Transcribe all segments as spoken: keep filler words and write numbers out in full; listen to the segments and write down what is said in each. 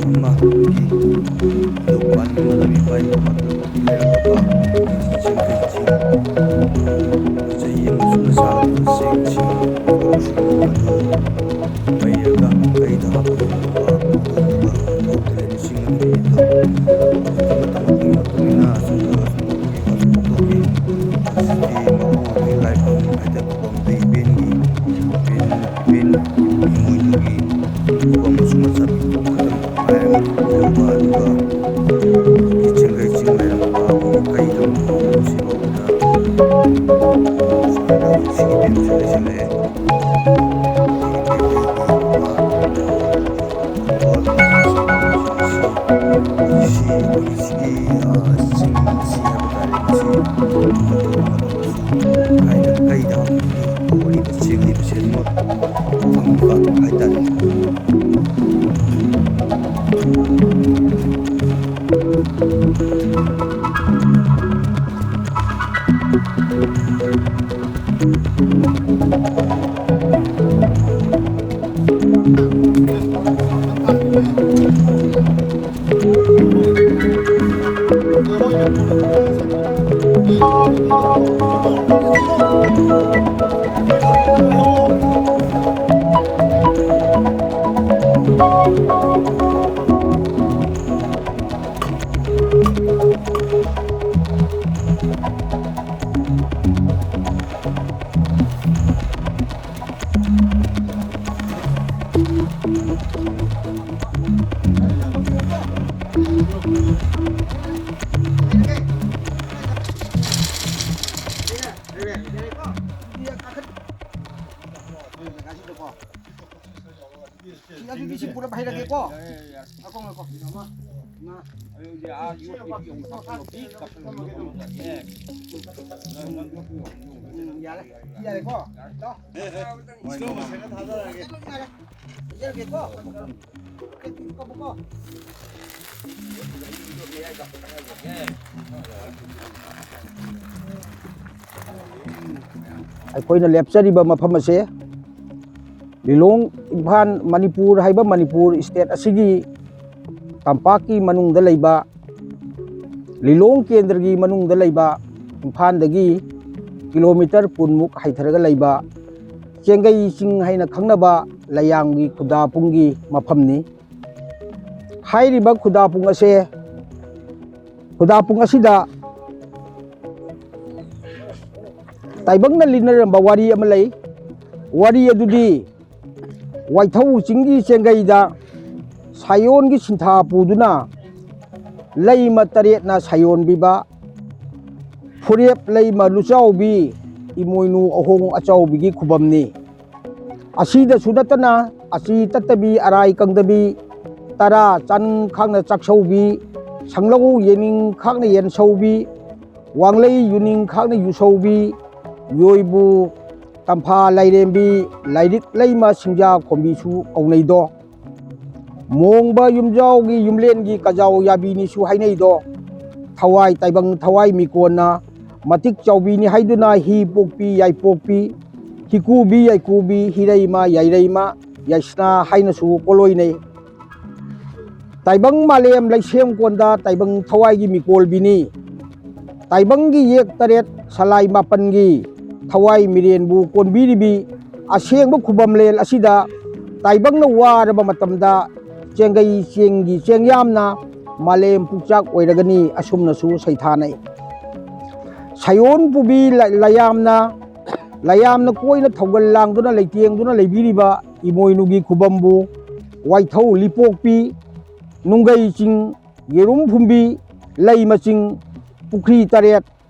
ꯑꯃ ꯑꯩꯈꯣꯏꯒꯤ ꯂꯧ ꯄꯥꯟꯕ ꯃꯇꯝ ꯏꯄꯥ ꯏꯄꯨ ꯃꯇꯝꯗꯒꯤ ꯂꯩꯔꯛꯂꯕ ꯆꯤꯡꯈꯩ ꯆꯤꯡ, ꯆꯍꯤ ꯑꯃ ꯆꯨꯞꯅ ꯆꯥꯒꯗꯕ ꯆꯦꯡ ꯆꯤꯡ ꯐꯧꯁꯤꯡ ꯑꯗꯨ ꯄꯩꯔꯒ ꯀꯩꯗ ꯍꯥꯞꯄꯒ ꯄꯨꯕ ꯑꯗꯨꯒꯨꯝꯂꯕ ꯂꯧꯗ ꯂꯩꯕꯁꯤꯡ ꯑꯗꯨꯒꯤ ꯃꯇꯝ ꯃꯇꯝꯒꯤ ꯃꯇꯨꯡ ꯏꯟꯅ ꯑꯁꯨꯝ ꯈꯔ ꯁꯨꯝ ꯍꯧꯖꯤꯛꯇꯤ ꯃꯑꯣꯡ ꯑꯃꯒꯤ ꯂꯥꯏꯐꯝ ꯍꯥꯏꯗꯤ ꯈꯨꯕꯝꯗ ꯏꯕꯦꯟꯒꯤ, ꯏꯕꯦꯟ, ꯏꯕꯦꯟ ꯏꯃꯣꯏꯅꯨꯒꯤ ꯈꯨꯕꯝ ꯑꯁꯨꯝꯕ ꯆꯠꯄ ꯈꯛꯇꯪ ꯉꯥꯏꯔꯒ ꯂꯩꯍꯧꯕ, ꯑꯗꯨꯒ ꯆꯤꯡꯈꯩ ꯆꯤꯡ ꯂꯩꯔꯝꯕ ꯀꯩꯗ ꯁꯤꯐꯥꯎꯕꯗ ꯁꯨꯃꯥꯏꯅ ꯁꯤꯒꯤ ꯐꯤꯕꯝꯁꯤ ꯂꯩꯁꯤꯜꯂꯛꯑꯦ꯫ ꯁꯤ ꯑꯩꯈꯣꯏꯒꯤ ꯁꯤꯒꯤ, ꯑ, ꯆꯤꯡꯁꯤ ꯍꯥꯏꯕ ꯇꯥꯔꯦ, ꯃꯁꯤ ꯊꯥꯏꯅ ꯀꯩꯗ ꯍꯧꯔꯤꯕ ꯆꯦꯡ ꯂꯩꯕꯁꯦ ꯑꯗꯨꯃꯛ ꯐꯪꯕ ꯍꯥꯏꯇꯥꯔꯦ꯫ ꯑꯗꯨꯗꯤ ꯁꯤ ꯄꯨꯂꯞ ꯍꯩꯔꯒꯦꯀꯣ꯫ ꯉꯥꯏꯈꯣ, ꯉꯥꯏꯈꯣ꯫ ꯎꯝ, ꯌꯥꯔꯦ꯫ ꯌꯥꯔꯦꯀꯣ? ꯂꯥꯎ꯫ ꯍꯩꯖꯔꯒꯦꯀꯣ? ꯀꯞꯄꯨꯀꯣ꯫ ꯑꯩꯈꯣꯏꯅ ꯂꯦꯞꯆꯔꯤꯕ ꯃꯐꯝ ꯑꯁꯦ ꯂꯤꯂꯣꯡ, ꯏꯝꯐꯥꯜ, ꯃꯅꯤꯄꯨꯔ ꯍꯥꯏꯕ ꯃꯅꯤꯄꯨꯔ ꯁ꯭ꯇꯦꯠ ꯑꯁꯤꯒꯤ ꯇꯝꯄꯥꯛꯀꯤ ꯃꯅꯨꯡꯗ ꯂꯩꯕ, ꯂꯤꯂꯣꯡ ꯀꯦꯟꯗ꯭ꯔꯒꯤ ꯃꯅꯨꯡꯗ ꯂꯩꯕ, ꯏꯝꯐꯥꯜꯗꯒꯤ ꯀꯤꯂꯣꯃꯤꯇꯔ ꯀꯨꯟꯃꯨꯛ ꯍꯥꯏꯊꯔꯒ ꯂꯩꯕ ꯆꯦꯡꯒꯩ ꯆꯤꯡ ꯍꯥꯏꯅ ꯈꯪꯅꯕ ꯂꯩꯌꯥꯝꯒꯤ ꯈꯨꯗꯥꯄꯨꯡꯒꯤ ꯃꯐꯝꯅꯤ꯫ ꯍꯥꯏꯔꯤꯕ ꯈꯨꯗꯥꯄꯨꯡ ꯑꯁꯦ, ꯈꯨꯗꯥꯄꯨꯡ ꯑꯁꯤꯗ ꯇꯥꯏꯕꯪꯅ ꯂꯤꯅꯔꯝꯕ ꯋꯥꯔꯤ ꯑꯃ ꯂꯩ꯫ ꯋꯥꯔꯤ ꯑꯗꯨꯗꯤ ꯋꯥꯏꯊꯧ ꯆꯤꯡꯒꯤ ꯆꯦꯡꯒꯩꯗ ꯁꯥꯌꯣꯟꯒꯤ ꯁꯤꯟꯊꯥ ꯄꯨꯗꯨꯅ ꯂꯩꯃ ꯇꯔꯦꯠꯅ ꯁꯥꯌꯣꯟꯕꯤꯕ ꯐꯨꯔꯦꯞ ꯂꯩꯃ ꯂꯨꯆꯥꯎꯕꯤ ꯏꯃꯣꯏꯅꯨ ꯑꯍꯣꯡ ꯑꯆꯥꯎꯕꯤꯒꯤ ꯈꯨꯕꯝꯅꯤ꯫ ꯑꯁꯤꯗꯁꯨ ꯅꯠꯇꯅ ꯑꯁꯤ ꯇꯠꯇꯕꯤ ꯑꯔꯥꯏ ꯀꯪꯗꯕꯤ, ꯇꯔꯥ ꯆꯥꯅꯤꯡ ꯈꯥꯛꯅ ꯆꯥꯛꯁꯧꯕꯤ, ꯁꯪꯂꯧ ꯌꯦꯅꯤꯡ ꯈꯥꯛꯅ ꯌꯦꯟꯁꯧꯕꯤ, ꯋꯥꯡꯂꯩ ꯌꯨꯅꯤꯡ ꯈꯥꯛꯅ ꯌꯨꯁꯧꯕꯤ, ꯌꯣꯏꯕꯨ, ꯇꯝꯐꯥ ꯂꯥꯏꯔꯦꯝꯕꯤ, ꯂꯥꯏꯔꯤꯛ ꯂꯩꯃ ꯁꯤꯡꯖꯥ ꯈꯣꯝꯕꯤꯁꯨ ꯀꯧꯅꯩꯗꯣ꯫ ꯃꯣꯡꯕ ꯌꯨꯝꯖꯥꯎꯒꯤ ꯌꯨꯝꯂꯦꯟꯒꯤ ꯀꯖꯥꯎ ꯌꯥꯕꯤꯅꯤꯁꯨ ꯍꯥꯏꯅꯩꯗꯣ꯫ ꯊꯋꯥꯏ ꯇꯥꯏꯕꯪ ꯊꯋꯥꯏ ꯃꯤꯀꯣꯟꯅ ꯃꯇꯤꯛ ꯆꯥꯎꯕꯤꯅꯤ ꯍꯥꯏꯗꯨꯅ ꯍꯤ ꯄꯣꯛꯄꯤ ꯌꯥꯏꯄꯣꯛꯄꯤ, ꯍꯤꯀꯨꯕꯤ ꯌꯥꯏꯀꯨꯕꯤ, ꯍꯤꯔꯩꯃ ꯌꯥꯏꯔꯩꯃ, ꯌꯥꯏꯁꯅꯥ ꯍꯥꯏꯅꯁꯨ ꯀꯣꯂꯣꯏꯅꯩ꯫ ꯇꯥꯏꯕꯪ ꯃꯥꯂꯦꯝ ꯂꯩꯁꯦꯝ ꯀꯣꯟꯗ ꯇꯥꯏꯕꯪ ꯊꯋꯥꯏꯒꯤ ꯃꯤꯀꯣꯜꯕꯤꯅꯤ꯫ ꯇꯥꯏꯕꯪꯒꯤ ꯌꯦꯛ ꯇꯔꯦꯠ ꯁꯂꯥꯏ ꯃꯥꯄꯟꯒꯤ ꯊꯋꯥꯏ ꯃꯤꯔꯦꯟꯕꯨ ꯀꯣꯟꯕꯤꯔꯤꯕꯤ ꯑꯁꯦꯡꯕ ꯈꯨꯕꯝꯂꯦꯟ ꯑꯁꯤꯗ ꯇꯥꯏꯕꯪꯅ ꯋꯥꯔꯕ ꯃꯇꯝꯗ ꯆꯦꯡꯒꯩ ꯆꯦꯡꯒꯤ ꯆꯦꯡꯌꯥꯝꯅ ꯃꯥꯂꯦꯝ ꯄꯨꯛꯆꯥꯛ ꯑꯣꯏꯔꯒꯅꯤ ꯑꯁꯨꯝꯅꯁꯨ ꯁꯩꯊꯥꯅꯩ꯫ ꯁꯥꯌꯣꯟ ꯄꯨꯕꯤ ꯂ-, ꯂꯌꯥꯝꯅ, ꯂꯌꯥꯝꯅ ꯀꯣꯏꯅ ꯊꯧꯒꯜ ꯂꯥꯡꯗꯨꯅ ꯂꯩꯇꯦꯡꯗꯨꯅ ꯂꯩꯕꯤꯔꯤꯕ ꯏꯃꯣꯏꯅꯨꯒꯤ ꯈꯨꯕꯝꯕꯨ ꯋꯥꯏꯊꯧ ꯂꯤꯄꯣꯛꯄꯤ, ꯅꯨꯡꯒꯩ ꯆꯤꯡ, ꯌꯦꯔꯨꯝ ꯐꯨꯝꯕꯤ, ꯂꯩꯃ ꯆꯤꯡ, ꯄꯨꯈ꯭ꯔꯤ ꯇꯔꯦꯠ,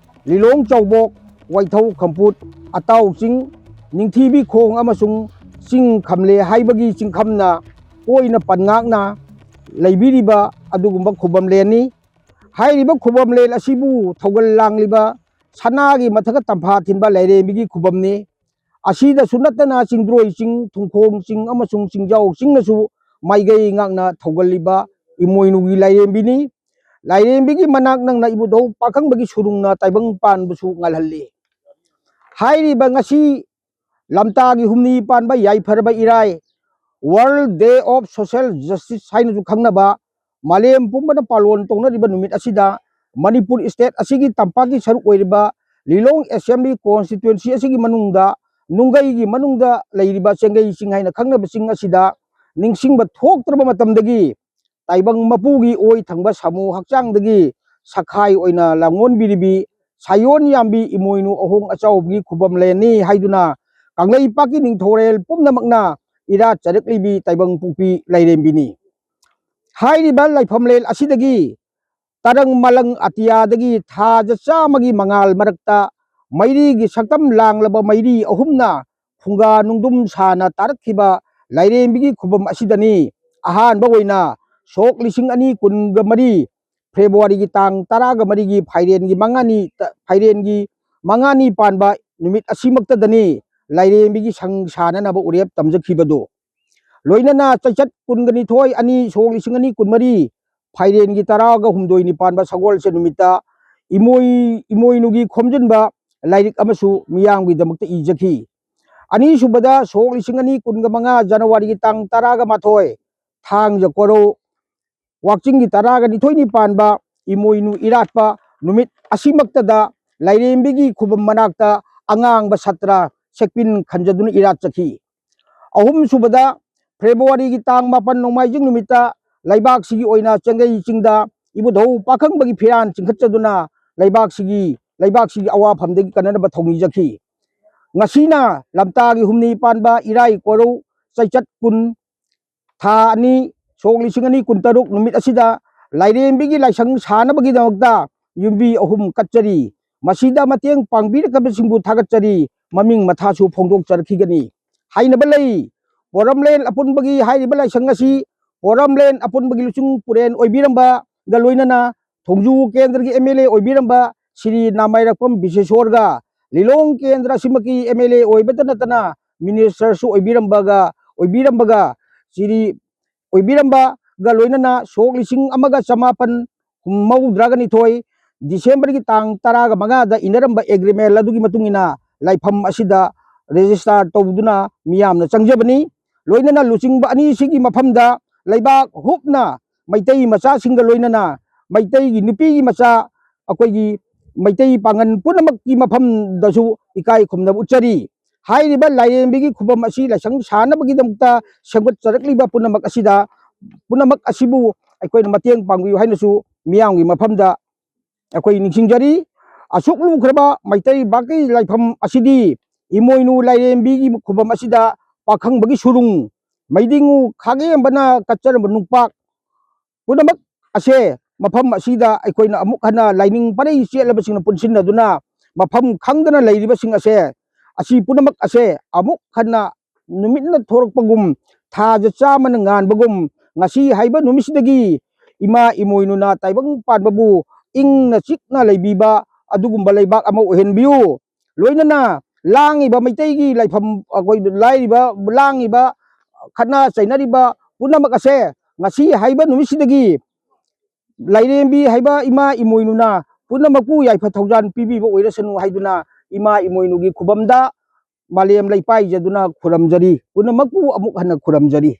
ꯂꯤꯂꯣꯡ ꯆꯥꯎꯕꯣꯛ, ꯋꯥꯏꯊꯧ ꯈꯝꯄꯨꯠ, ꯑꯇꯥꯎ ꯆꯤꯡ, ꯅꯤꯡꯊꯤꯕꯤ ꯈꯣꯡ ꯑꯃꯁꯨꯡ ꯆꯤꯡ ꯈꯝꯂꯦ ꯍꯥꯏꯕꯒꯤ ꯆꯤꯡꯈꯝꯅ ꯀꯣꯏꯅ ꯄꯟꯉꯥꯛꯅ ꯂꯩꯕꯤꯔꯤꯕ ꯑꯗꯨꯒꯨꯝꯕ ꯈꯨꯕꯝꯂꯦꯟꯅꯤ꯫ ꯍꯥꯏꯔꯤꯕ ꯈꯨꯕꯝꯂꯦꯟ ꯑꯁꯤꯕꯨ ꯊꯧꯒꯜ ꯂꯥꯡꯂꯤꯕ ꯁꯅꯥꯒꯤ ꯃꯊꯛꯇ ꯇꯝꯐꯥ ꯊꯤꯟꯕ ꯂꯥꯏꯔꯦꯝꯕꯤꯒꯤ ꯈꯨꯕꯝꯅꯤ꯫ ꯑꯁꯤꯗꯁꯨ ꯅꯠꯇꯅ ꯆꯤꯡꯗ꯭ꯔꯣꯏ ꯆꯤꯡ, ꯊꯨꯡꯈꯣꯡ ꯆꯤꯡ ꯑꯃꯁꯨꯡ ꯆꯤꯡꯖꯥꯎ ꯆꯤꯡꯅꯁꯨ ꯃꯥꯏꯒꯩ ꯉꯥꯛꯅ ꯊꯧꯒꯜꯂꯤꯕ ꯏꯃꯣꯏꯅꯨꯒꯤ ꯂꯥꯏꯔꯦꯝꯕꯤꯅꯤ꯫ ꯂꯥꯏꯔꯦꯝꯕꯤꯒꯤ ꯃꯅꯥꯛ ꯅꯛꯅ ꯏꯕꯨꯙꯧ ꯄꯥꯈꯪꯕꯒꯤ ꯁꯨꯔꯨꯡꯅ ꯇꯥꯏꯕꯪ ꯄꯥꯟꯕꯁꯨ ꯉꯜꯍꯜꯂꯤ꯫ ꯍꯥꯏꯔꯤꯕ ꯉꯁꯤ ꯂꯝꯇꯥꯒꯤ ꯍꯨꯝꯅꯤ ꯄꯥꯟꯕ ꯌꯥꯏꯐꯔꯕ ꯏꯔꯥꯏ, World Day of Social Justice ꯍꯥꯏꯅꯁꯨ ꯈꯪꯅꯕ, ꯃꯥꯂꯦꯝ ꯄꯨꯝꯕꯅ ꯄꯥꯂꯣꯟ ꯇꯧꯅꯔꯤꯕ ꯅꯨꯃꯤꯠ ꯑꯁꯤꯗ ꯃꯅꯤꯄꯨꯔ state ꯑꯁꯤꯒꯤ ꯇꯝꯄꯥꯛꯀꯤ ꯁꯔꯨꯛ ꯑꯣꯏꯔꯤꯕ ꯂꯤꯂꯣꯡ Assembly Constituency ꯑꯁꯤꯒꯤ ꯃꯅꯨꯡꯗ, ꯅꯨꯡꯒꯩꯒꯤ ꯃꯅꯨꯡꯗ ꯂꯩꯔꯤꯕ ꯆꯦꯡꯒꯩ ꯆꯤꯡ ꯍꯥꯏꯅ ꯈꯪꯅꯕ ꯆꯤꯡ ꯑꯁꯤꯗ ꯅꯤꯡꯁꯤꯡꯕ ꯊꯣꯛꯇ꯭ꯔꯕ ꯃꯇꯝꯗꯒꯤ ꯇꯥꯏꯕꯪ ꯃꯄꯨꯒꯤ ꯑꯣꯏ ꯊꯪꯕ ꯁꯥꯃꯨ ꯍꯛꯆꯥꯡꯗꯒꯤ ꯁꯈꯥꯏ ꯑꯣꯏꯅ ꯂꯥꯡꯑꯣꯟꯕꯤꯔꯤꯕꯤ ꯁꯥꯌꯣꯟ ꯌꯥꯝꯕꯤ ꯏꯃꯣꯏꯅꯨ ꯑꯍꯣꯡ ꯑꯆꯥꯎꯕꯒꯤ ꯈꯨꯕꯝ ꯂꯦꯟꯅꯤ ꯍꯥꯏꯗꯨꯅ ꯀꯪꯂꯩꯄꯥꯛꯀꯤ ꯅꯤꯡꯊꯧꯔꯦꯜ ꯄꯨꯝꯅꯃꯛꯅ ꯏꯔꯥꯠꯆꯔꯛꯂꯤꯕꯤ ꯇꯥꯏꯕꯪ ꯄꯣꯛꯄꯤ ꯂꯥꯏꯔꯦꯝꯕꯤꯅꯤ꯫ ꯍꯥꯏꯔꯤꯕ ꯂꯥꯏꯐꯝꯂꯦꯟ ꯑꯁꯤꯗꯒꯤ ꯇꯔꯪ ꯃꯂꯪ ꯑꯇꯤꯌꯥꯗꯒꯤ ꯊꯥꯖ ꯆꯥꯝꯃꯒꯤ ꯃꯉꯥꯜ ꯃꯔꯛꯇ ꯃꯩꯔꯤꯒꯤ ꯁꯛꯇꯝ ꯂꯥꯡꯂꯕ ꯃꯩꯔꯤ ꯑꯍꯨꯝꯅ ꯐꯨꯡꯒꯥ ꯅꯨꯡꯗꯨꯝ ꯁꯥꯅ ꯇꯥꯔꯛꯈꯤꯕ ꯂꯥꯏꯔꯦꯝꯕꯤꯒꯤ ꯈꯨꯕꯝ ꯑꯁꯤꯗꯅꯤ ꯑꯍꯥꯟꯕ ꯑꯣꯏꯅ ꯁꯣꯛ ꯂꯤꯁꯤꯡ ꯑꯅꯤ ꯀꯨꯟꯒ ꯃꯔꯤ ꯐꯦꯕ꯭ꯔꯨꯋꯥꯔꯤꯒꯤ ꯇꯥꯡ ꯇꯔꯥꯒ ꯃꯔꯤꯒꯤ ꯐꯥꯏꯔꯦꯟꯒꯤ ꯃꯉꯥꯅꯤ, ꯐꯥꯏꯔꯦꯟꯒꯤ ꯃꯉꯥꯅꯤ ꯄꯥꯟꯕ ꯅꯨꯃꯤꯠ ꯑꯁꯤꯃꯛꯇꯗꯅꯤ ꯂꯥꯏꯔꯦꯝꯕꯤꯒꯤ ꯁꯪ ꯁꯥꯅꯅꯕ ꯎꯔꯦꯞ ꯇꯝꯖꯈꯤꯕꯗꯨ꯫ ꯂꯣꯏꯅꯅ ꯆꯩꯆꯠ ꯀꯨꯟꯒ ꯅꯤꯊꯣꯏ ꯑꯅꯤ ꯁꯣꯛ ꯂꯤꯁꯤꯡ ꯑꯅꯤ ꯀꯨꯟꯃꯔꯤ ꯐꯥꯏꯔꯦꯟꯒꯤ ꯇꯔꯥꯒ ꯍꯨꯝꯗꯣꯏꯅꯤ ꯄꯥꯟꯕ ꯁꯒꯣꯜꯁꯦꯟ ꯅꯨꯃꯤꯠꯇ ꯏꯃꯣꯏ-, ꯏꯃꯣꯏꯅꯨꯒꯤ ꯈꯣꯝꯖꯤꯟꯕ ꯂꯥꯏꯔꯤꯛ ꯑꯃꯁꯨ ꯃꯤꯌꯥꯝꯒꯤꯗꯃꯛꯇ ꯏꯖꯈꯤ꯫ ꯑꯅꯤꯁꯨꯕꯗ ꯁꯣꯛ ꯂꯤꯁꯤꯡ ꯑꯅꯤ ꯀꯨꯟꯒ ꯃꯉꯥ ꯖꯅꯋꯥꯔꯤꯒꯤ ꯇꯥꯡ ꯇꯔꯥꯒ ꯃꯥꯊꯣꯏ ꯊꯥꯡꯖ ꯀꯣꯔꯧ ꯋꯥꯛꯆꯤꯡꯒꯤ ꯇꯔꯥꯒ ꯅꯤꯊꯣꯏꯅꯤ ꯄꯥꯟꯕ ꯏꯃꯣꯏꯅꯨ ꯏꯔꯥꯠꯄ ꯅꯨꯃꯤꯠ ꯑꯁꯤꯃꯛꯇꯗ ꯂꯥꯏꯔꯦꯝꯕꯤꯒꯤ ꯈꯨꯕꯝ ꯃꯅꯥꯛꯇ ꯑꯉꯥꯡꯕ ꯁꯥꯇ꯭ꯔ ꯁꯦꯛꯄꯤꯟ ꯈꯟꯖꯗꯨꯅ ꯏꯔꯥꯠꯆꯈꯤ꯫ ꯑꯍꯨꯝꯁꯨꯕꯗ ꯐꯦꯕ꯭ꯔꯨꯋꯥꯔꯤꯒꯤ ꯇꯥꯡ ꯃꯥꯄꯟ ꯅꯣꯡꯃꯥꯏꯖꯤꯡ ꯅꯨꯃꯤꯠꯇ ꯂꯩꯕꯥꯛꯁꯤꯒꯤ ꯑꯣꯏꯅ ꯆꯦꯡꯒꯩ ꯆꯤꯡꯗ ꯏꯕꯨꯙꯧ ꯄꯥꯈꯪꯕꯒꯤ ꯐꯤꯔꯥꯟ ꯆꯤꯡꯈꯠꯆꯗꯨꯅ ꯂꯩꯕꯥꯛꯁꯤꯒꯤ, ꯂꯩꯕꯥꯛꯁꯤꯒꯤ ꯑꯋꯥꯐꯝꯗꯒꯤ ꯀꯟꯅꯅꯕ ꯊꯧꯅꯤꯖꯈꯤ꯫ ꯉꯁꯤꯅ ꯂꯝꯇꯥꯒꯤ ꯍꯨꯝꯅꯤ ꯄꯥꯟꯕ ꯏꯔꯥꯏ ꯀꯣꯔꯧ ꯆꯩꯆꯠ ꯀꯨꯟ ꯊꯥ ꯑꯅꯤ, ꯁꯣꯛ ꯂꯤꯁꯤꯡ ꯑꯅꯤ ꯀꯨꯟꯇꯔꯨꯛ ꯅꯨꯃꯤꯠ ꯑꯁꯤꯗ ꯂꯥꯏꯔꯦꯝꯕꯤꯒꯤ ꯂꯥꯏꯁꯪ ꯁꯥꯅꯕꯒꯤꯗꯃꯛꯇ ꯌꯨꯝꯕꯤ ꯑꯍꯨꯝ ꯀꯠꯆꯔꯤ꯫ ꯃꯁꯤꯗ ꯃꯇꯦꯡ ꯄꯥꯡꯕꯤꯔꯛꯂꯕꯁꯤꯡꯕꯨ ꯊꯥꯒꯠꯆꯔꯤ, ꯃꯃꯤꯡ ꯃꯊꯥꯁꯨ ꯐꯣꯡꯗꯣꯛꯆꯔꯛꯈꯤꯒꯅꯤ ꯍꯥꯏꯅꯕ ꯂꯩ꯫ ꯄꯣꯔꯝꯂꯦꯟ ꯑꯄꯨꯟꯕꯒꯤ ꯍꯥꯏꯔꯤꯕ ꯂꯥꯏꯁꯪ ꯑꯁꯤ ꯄꯣꯔꯝꯂꯦꯟ ꯑꯄꯨꯟꯕꯒꯤ ꯂꯨꯆꯤꯡ ꯄꯨꯔꯦꯟ ꯑꯣꯏꯕꯤꯔꯝꯕ ꯒ ꯂꯣꯏꯅꯅ ꯊꯣꯡꯖꯨ ꯀꯦꯟꯗ꯭ꯔꯒꯤ MLA ꯑꯣꯏꯕꯤꯔꯝꯕ ꯁ꯭ꯔꯤ ꯅꯥꯃꯥꯏꯔꯛꯄꯝ ꯕꯤꯁꯦꯁꯣꯔꯒ, ꯂꯤꯂꯣꯡ ꯀꯦꯟꯗ꯭ꯔ ꯑꯁꯤꯃꯛꯀꯤ MLA ꯑꯣꯏꯕꯇ ꯅꯠꯇꯅ ministerꯁꯨ ꯑꯣꯏꯕꯤꯔꯝꯕꯒ, ꯑꯣꯏꯕꯤꯔꯝꯕꯒ, ꯁ꯭ꯔꯤ ꯑꯣꯏꯕꯤꯔꯝꯕꯒ ꯂꯣꯏꯅꯅ ꯁꯣꯛ ꯂꯤꯁꯤꯡ ꯑꯃꯒ ꯆꯃꯥꯄꯟ ꯀꯨꯟ ꯃꯧꯗ꯭ꯔꯥꯒ ꯅꯤꯊꯣꯏ, ꯗꯤꯁꯦꯝꯕꯔꯒꯤ ꯇꯥꯡ ꯇꯔꯥꯒ ꯃꯉꯥꯗ ꯏꯅꯔꯝꯕ ꯑꯦꯒ꯭ꯔꯤꯃꯦꯟ ꯑꯗꯨꯒꯤ ꯃꯇꯨꯡ ꯏꯟꯅ ꯂꯥꯏꯐꯝ ꯑꯁꯤꯗ ꯔꯦꯖꯤꯁꯇꯥꯔ ꯇꯧꯗꯨꯅ ꯃꯤꯌꯥꯝꯅ ꯆꯪꯖꯕꯅꯤ꯫ ꯂꯣꯏꯅꯅ ꯂꯨꯆꯤꯡꯕ ꯑꯅꯤꯁꯤꯒꯤ ꯃꯐꯝꯗ ꯂꯩꯕꯥꯛ ꯍꯨꯞꯅ ꯃꯩꯇꯩ ꯃꯆꯥꯁꯤꯡꯒ ꯂꯣꯏꯅꯅ ꯃꯩꯇꯩꯒꯤ ꯅꯨꯄꯤꯒꯤ ꯃꯆꯥ, ꯑꯩꯈꯣꯏꯒꯤ ꯃꯩꯇꯩ ꯄꯥꯉꯜ ꯄꯨꯝꯅꯃꯛꯀꯤ ꯃꯐꯝꯗꯁꯨ ꯏꯀꯥꯏ ꯈꯨꯝꯅꯕ ꯎꯠꯆꯔꯤ꯫ ꯍꯥꯏꯔꯤꯕ ꯂꯥꯏꯔꯦꯝꯕꯤꯒꯤ ꯈꯨꯕꯝ ꯑꯁꯤ ꯂꯥꯏꯁꯪ ꯁꯥꯅꯕꯒꯤꯗꯃꯛꯇ ꯁꯦꯝꯒꯠꯆꯔꯛꯂꯤꯕ ꯄꯨꯝꯅꯃꯛ ꯑꯁꯤꯗ, ꯄꯨꯝꯅꯃꯛ ꯑꯁꯤꯕꯨ ꯑꯩꯈꯣꯏꯅ ꯃꯇꯦꯡ ꯄꯥꯡꯕꯤꯌꯨ ꯍꯥꯏꯅꯁꯨ ꯃꯤꯌꯥꯝꯒꯤ ꯃꯐꯝꯗ ꯑꯩꯈꯣꯏ ꯅꯤꯡꯁꯤꯡꯖꯔꯤ꯫ ꯑꯁꯨꯛ ꯂꯨꯈ꯭ꯔꯕ ꯃꯩꯇꯩ ꯂꯩꯕꯥꯛꯀꯤ ꯂꯥꯏꯐꯝ ꯑꯁꯤꯗꯤ ꯏꯃꯣꯏꯅꯨ ꯂꯥꯏꯔꯦꯝꯕꯤꯒꯤ ꯈꯨꯕꯝ ꯑꯁꯤꯗ ꯄꯥꯈꯪꯕꯒꯤ ꯁꯨꯔꯨꯡ, ꯃꯩꯗꯤꯡꯉꯨ ꯈꯥꯒꯦꯝꯕꯅ ꯀꯠꯆꯔꯝꯕ ꯅꯨꯡꯄꯥꯛ ꯄꯨꯝꯅꯃꯛ ꯑꯁꯦ ꯃꯐꯝ ꯑꯁꯤꯗ ꯑꯩꯈꯣꯏꯅ ꯑꯃꯨꯛ ꯍꯟꯅ ꯂꯥꯏꯅꯤꯡ ꯄꯔꯩ ꯆꯦꯠꯂꯕꯁꯤꯡꯅ ꯄꯨꯟꯁꯤꯟꯅꯗꯨꯅ ꯃꯐꯝ ꯈꯪꯗꯅ ꯂꯩꯔꯤꯕꯁꯤꯡ ꯑꯁꯦ, ꯑꯁꯤ ꯄꯨꯝꯅꯃꯛ ꯑꯁꯦ ꯑꯃꯨꯛ ꯍꯟꯅ ꯅꯨꯃꯤꯠꯅ ꯊꯣꯔꯛꯄꯒꯨꯝ, ꯊꯥꯖ ꯆꯥꯝꯃꯅ ꯉꯥꯟꯕꯒꯨꯝ, ꯉꯁꯤ ꯍꯥꯏꯕ ꯅꯨꯃꯤꯠꯁꯤꯗꯒꯤ ꯏꯃꯥ ꯏꯃꯣꯏꯅꯨꯅ ꯇꯥꯏꯕꯪ ꯄꯥꯟꯕꯕꯨ ꯏꯪꯅ ꯆꯤꯛꯅ ꯂꯩꯕꯤꯕ ꯑꯗꯨꯒꯨꯝꯕ ꯂꯩꯕꯥꯛ ꯑꯃ ꯑꯣꯏꯍꯟꯕꯤꯌꯨ꯫ ꯂꯣꯏꯅꯅ ꯂꯥꯡꯉꯤꯕ ꯃꯩꯇꯩꯒꯤ ꯂꯥꯏꯐꯝ, ꯑꯩꯈꯣꯏ ꯂꯥꯏꯔꯤꯕ, ꯂꯥꯡꯉꯤꯕ, ꯈꯠꯅ ꯆꯩꯅꯔꯤꯕ ꯄꯨꯝꯅꯃꯛ ꯑꯁꯦ ꯉꯁꯤ ꯍꯥꯏꯕ ꯅꯨꯃꯤꯠꯁꯤꯗꯒꯤ ꯂꯥꯏꯔꯦꯝꯕꯤ ꯍꯥꯏꯕ ꯏꯃꯥ ꯏꯃꯣꯏꯅꯨꯅ ꯄꯨꯝꯅꯃꯛꯄꯨ ꯌꯥꯏꯐ ꯊꯧꯖꯥꯜ ꯄꯤꯕꯤꯕ ꯑꯣꯏꯔꯁꯅꯨ ꯍꯥꯏꯗꯨꯅ ꯏꯃꯥ ꯏꯃꯣꯏꯅꯨꯒꯤ ꯈꯨꯕꯝꯗ ꯃꯥꯂꯦꯝ ꯂꯩꯄꯥꯏꯖꯗꯨꯅ ꯈꯨꯔꯝꯖꯔꯤ, ꯄꯨꯝꯅꯃꯛꯄꯨ ꯑꯃꯨꯛ ꯍꯟꯅ ꯈꯨꯔꯝꯖꯔꯤ꯫